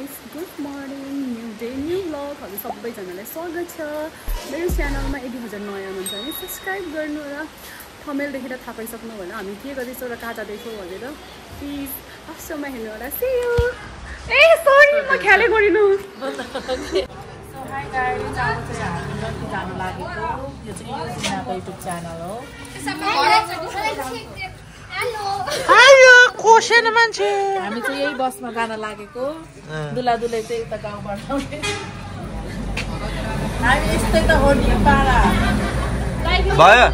Guys, good morning, new day new blog. हजुर सबैजनालाई स्वागत छ मेरो च्यानलमा। यदि हजुर नयाँ हुनुहुन्छ भने सब्सक्राइब गर्नु र थम्बनेल देखेर थाहा पाइसक्नु होला हामी के गर्दैछौँ र कहाँ जाँदैछौँ भनेर। प्लिज लास्टसम्म हेर्नु होला। C you. ए सरी, म ख्यालै गरिनु। हाई गाइस, आज चाहिँ हामी लन्ची जानु लागेको। यो चाहिँ युजिनाको युट्युब च्यानल हो। आयो कोसेन मान्छे। हामी चाहिँ यही बसमा जान लागेको। दुलादुले चाहिँ यता गाउँबाट आउने। हामी यस्तै त हो नि पारा। भयो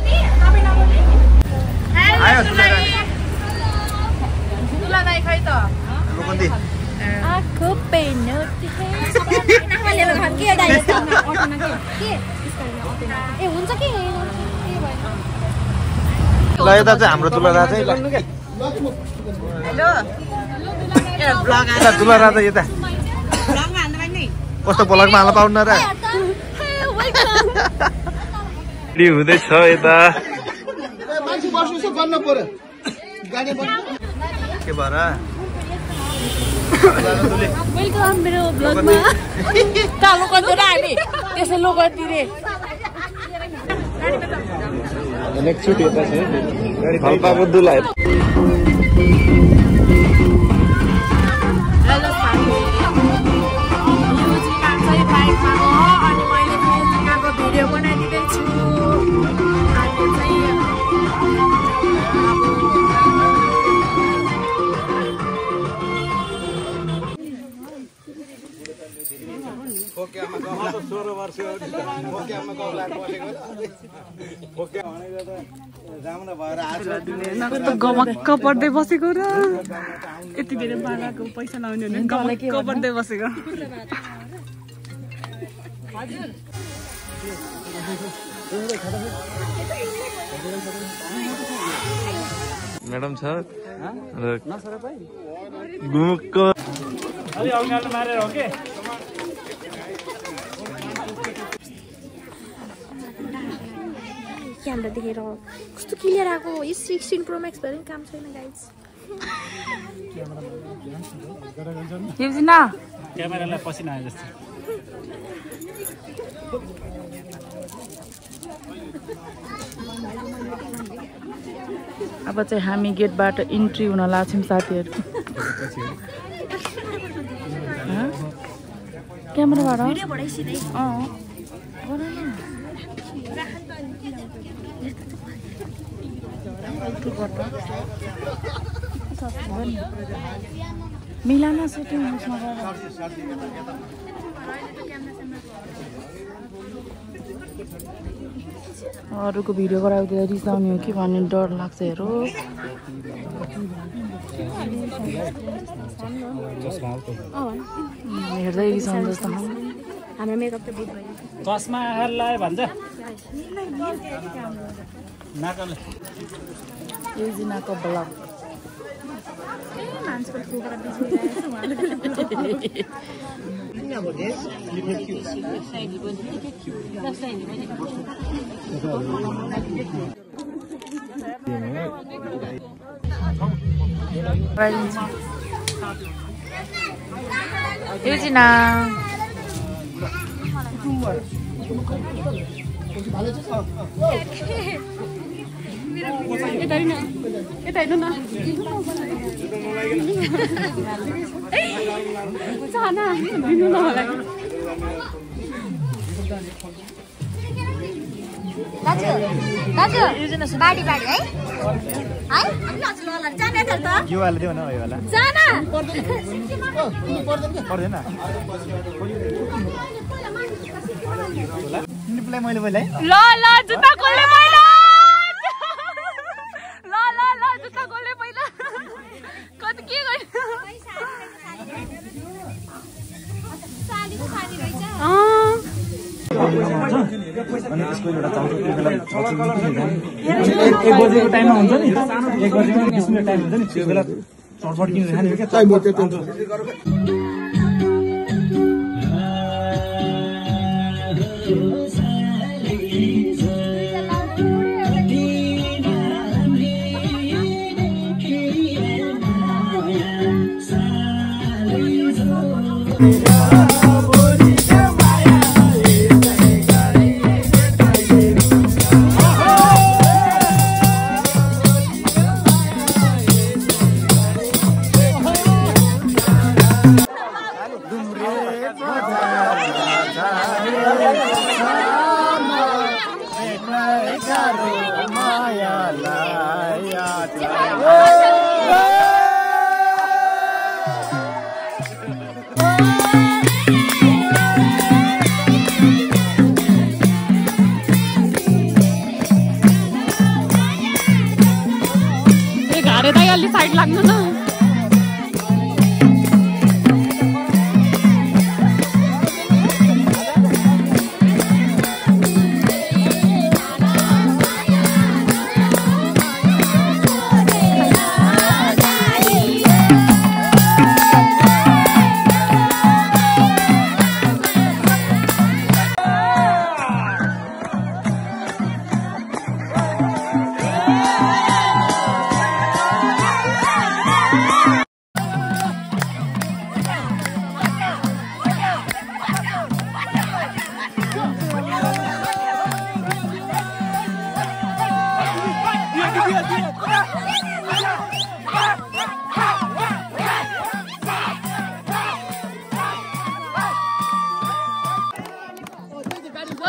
आयो दुला दाइ खै त लोकन्दी आँखो पेनो नखालेर खान के दाइले त अटोमा के ए हुन्छ के ल यता चाहिँ हाम्रो दुला राजा है। हेलो ए ब्लग यता दुला राजा यता ब्लग हान्दैन नि कस्तो ब्लगमा हाल्न पाउन्न र। रेडी हुँदैछ यता के भएर वेलकम मेरो ब्लगमा। कालो कन्दो र हामी त्यसै लोकन्ती रे हल्पाको दुला हेलो साथी, युजिना चाहिँ बाइकमा हो अनि मैले युजिनाको भिडियो बनाइदिँदैछु। अनि चाहिँ गमक्क पर्दै बसेको र यति धेरै बालाको पैसा लाउने भने गमक्क पर्दै बसेको। म्याडम छ गुमुक्क अलि अगाडि मारेर हो के क्यामेरा देखेर कस्तो क्लियर आएको। यो 16 प्रो म्याक्स भएर काम छैन गाइस। युजिना क्यामेरालाई पसिना आए जस्तो। अब चाहिँ हामी गेटबाट इन्ट्री हुन लाग्छौँ साथीहरू। क्यामेराबाट भिडियोबाटै सिधै मिलाना सुटिङ अरूको भिडियो गराउँदा रिसाउने हो कि भन्ने डर लाग्छ। हेरो हेर्दै रिसाउनु जस्तो हाम्रो मेकअप त बुझ भयो। चस्मा आएर लायो भन्छ नाकले। युजिनाको ब्लग मान्छेको थ्रुबाट बिजुलिरहेको उहाँले। युजिना यता हेर्नु न चाहना दिनु न मलाई। दाजु बाडी बाडी है है हजुर ल जाने त यो वाला दियो न यो वाला जाना पर्दैन निप्लाई मैले मैले ल जुत्ता खोल्ने पहिला। ल जुत्ता खोल्ने पहिला। कति के गर्नु अनि त्यसको एउटा चाउचाउ त्यो बेला 1 बजेको टाइममा हुन्छ नि 1 बजेको 20 मिनेट टाइम हुन्छ नि त्यो बेला चटपट किनेर खाने हो के टाइम हो त्यो अलि साइड लाग्नु न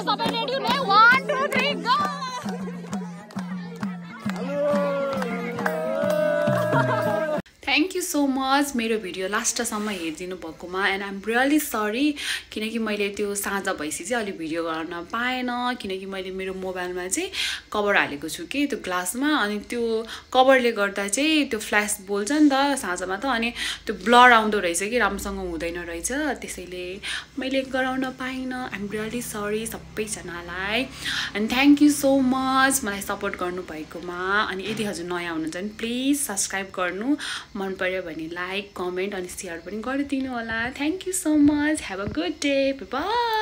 सबै रेडी हुने 1 2 3 go thank you so much मेरो भिडियो लास्टसम्म हेरिदिनु भएकोमा एन्ड आइम रियली सरी किनकि मैले त्यो साँझ भएपछि चाहिँ अलि भिडियो गर्न पाएन किनकि मैले मेरो मोबाइलमा चाहिँ कभर हालेको छु कि त्यो ग्लासमा अनि त्यो कभरले गर्दा चाहिँ त्यो फ्ल्यास बोल्छ नि त साँझमा त अनि त्यो ब्लर आउँदो रहेछ कि राम्रोसँग हुँदैन रहेछ त्यसैले मैले गराउन पाइनँ आइम रियली सरी सबैजनालाई and thank you so much मलाई सपोर्ट गर्नुभएकोमा अनि यदि हजुर नयाँ हुनुहुन्छ भने प्लिज सब्सक्राइब गर्नु मन पर्यो भने लाइक कमेन्ट अनि सेयर पनि गरिदिनु होला thank you so much have a good day by